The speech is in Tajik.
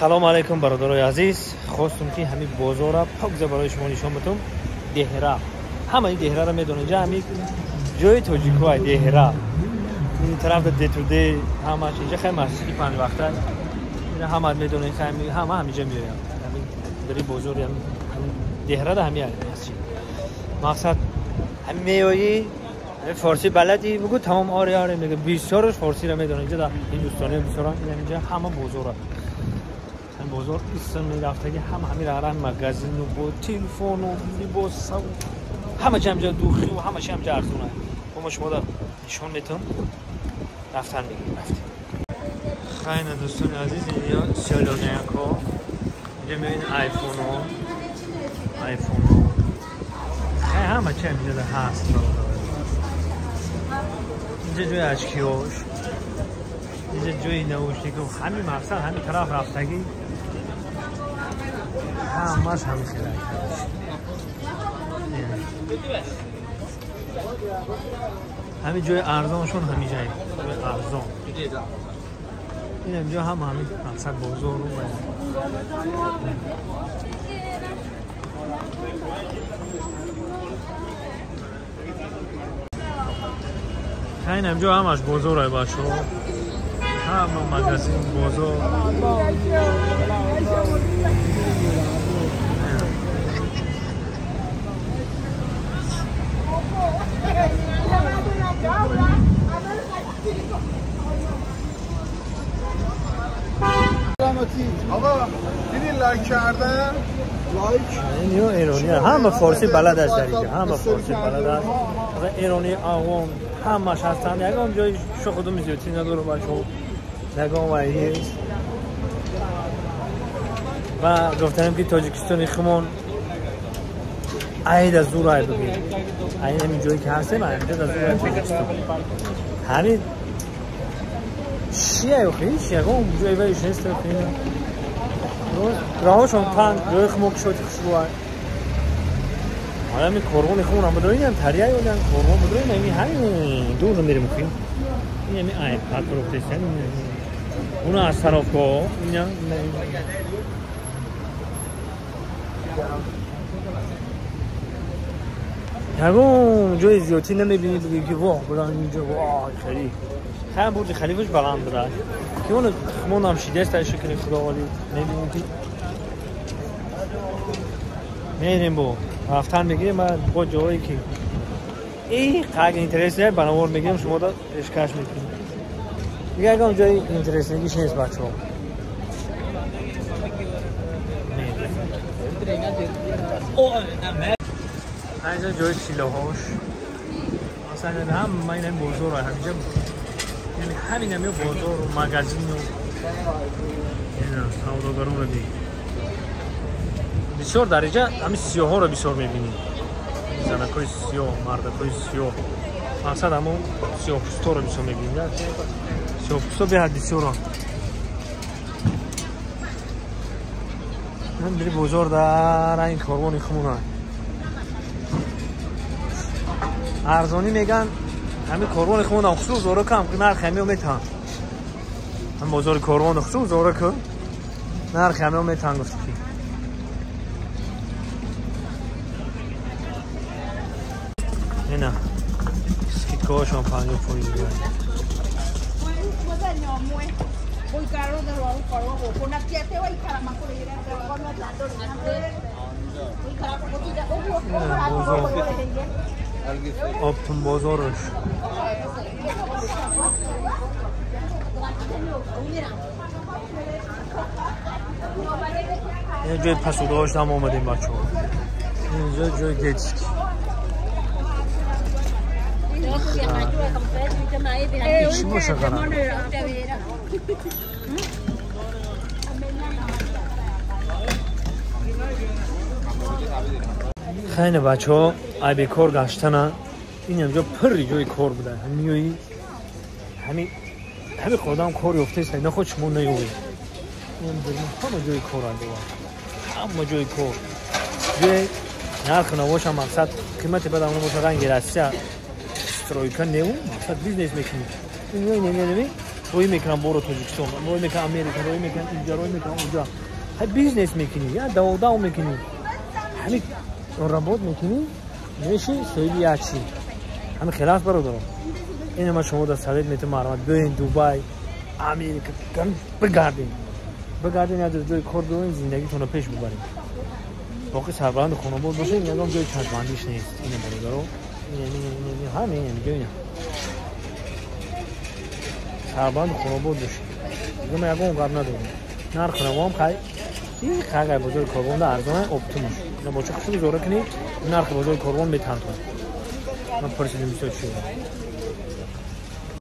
Салом алейкум бародарои азиз. Хостум ки ҳамин бозорро покза барои шумо нишон битум. Деҳра. Ҳама ин деҳраро медонед. Инҷа ҳамин ҷои тоҷикҳо деҳра. Ин тараф детуде ҳамаш инҷа хеле масҷиди панҷ вақта. Ина ҳама медонед, ҳама ҳаминҷа меоянд. Ҳамин дари бозор ҳамин деҳрада ҳамин масҷид. Мақсад ҳамин меоӣ форсӣ баладӣ бигӯ тамом оре оре мегӯ. Бисёраш форсиро медонад. Инҷа дар ҳиндустони бисёран инҷа ҳама бозора. Бозор истон мерафтаги ҳама ҳамин раҳ магазину бо телефону либос ҳама чи ҳамҷа духи ва ҳама чи ҳамҷа арзона. Мо шумо да нишон метам рафтан мегирем. Рафтем. Хайна дӯстони азиз, инҷо селонияко инҷа мебинед айфонҳо, айфонҳо хай ҳама чи ҳамҷа ҳаст. Инҷа ҷои ачкиҳош, инҷа ҷои наушникҳо, ҳамин мақсад ҳамин тараф рафтагӣ ҳамаш ҳамин хеле. Ҳамин ҷои арзоншон ҳамин ҷай ҷои арзон. Ин ҳамҷо ҳама ҳамин мақсад бозору ин ҳамҷо ҳамаш бозорай бачаҳо. Ҳама магазин бозор. آقا دیدی لایک کردن؟ لایک اینو ایرانی همه فارسی بلد است در اینجا، همه فارسی بلد است. مثلا ایرانی عوام همش هستن. یگان جای شو خودم زیادی نداره بچه‌ها. یگان وای نیست. و گفتم که تاجیکستان خمون عید از زور ای ببین. این همین جایی که هستیم اینجا از زور تاجیکستان. همین چیه آخه؟ هیچ یگان جای وایش نیست. راهشون تنگ، جای خموک شد خوشبو. حالا می کارون خمون هم بدونیم تریای اولن کارون بدونیم همین همین دور میریم خیم. این همین آیپد رو بتسن. اون از طرفگاه اینا یگان جای زیادی نمیبینی بگی که واه بلند اینجا واه خیلی خیلی برج خلیفش بلند بوده که اون خمون هم شیده است شکر خدا عالی میبینیم که میریم با رفتن میگیریم. من با جایی که این قگ اینترسته بنابر میگیریم شما دا اشکاش میکنیم دیگه. اگه جای اینترسنگیش نیست بچه ها. اینجا جای سیلاهاش اصلا هم من این بازار همینجا، یعنی همین همین بازار و مگزین و سوداگران رو ببین. بسیار در اینجا همین سیاه ها رو بسیار میبینیم. زنکای سیاه، مردکای سیاه، مقصد همون سیاه پوستا رو بسیار میبینیم. سیاه پوستا به حد بسیار هم بری بازار در این کاروان خمونه ارزانی میگن. همین کاروان خمونه خصوص زوره کم نرخ همین میتن. هم بازار کاروان خصوص زوره که نرخ همین میتن گفتی که اینا سکیتکاهاشون 50% دیگه. آبتون بازارش این جای پسودهاش هم آمدیم بچه ها. اینجا جای گیتسکی. چی باشه قرار؟ خیلی بچه ها ای بیکار گشتنن. این اینجا پر جای کار بودن. میایی همین همین خودم کار یافته است. نه خود شما نیوی. همه جای کار هست. همه جای کار. جای نرخ نباشه مقصد قیمت بدم نباشه رنگ رسیه. سترویکا نیو مقصد بیزنس میکنی. این نه نه نه Рӯй мекунам боро Тоҷикистон, рӯй мекунам Америка, рӯй мекунам инҷа, рӯй мекунам онҷа. Ҳай, бизнес мекунӣ, я даводав мекунӣ, ҳами работ мекунӣ, меши соҳиби як чи. Ҳами хелас, бародаро. Ина ман шумо да совет метам: марҳамат, биёен Дубай, Америка, бигардем, бигардем, як ҷои кор биёен, зиндагитонро пеш бибарем, боқи сарбаланду хонобод бошед. Ягон ҷои чашмандиш нест. Ина, бародаро, ҳамин ҷои сарбаланду хонобод бошед. Дига ягон гап надорем. Нарх равом хай қагай бозори Корвонда арзона оптумаш боча. Хушуд зора кунӣ, нархи бозори Корвон метантон. Ман пурсидим, бисёр чи.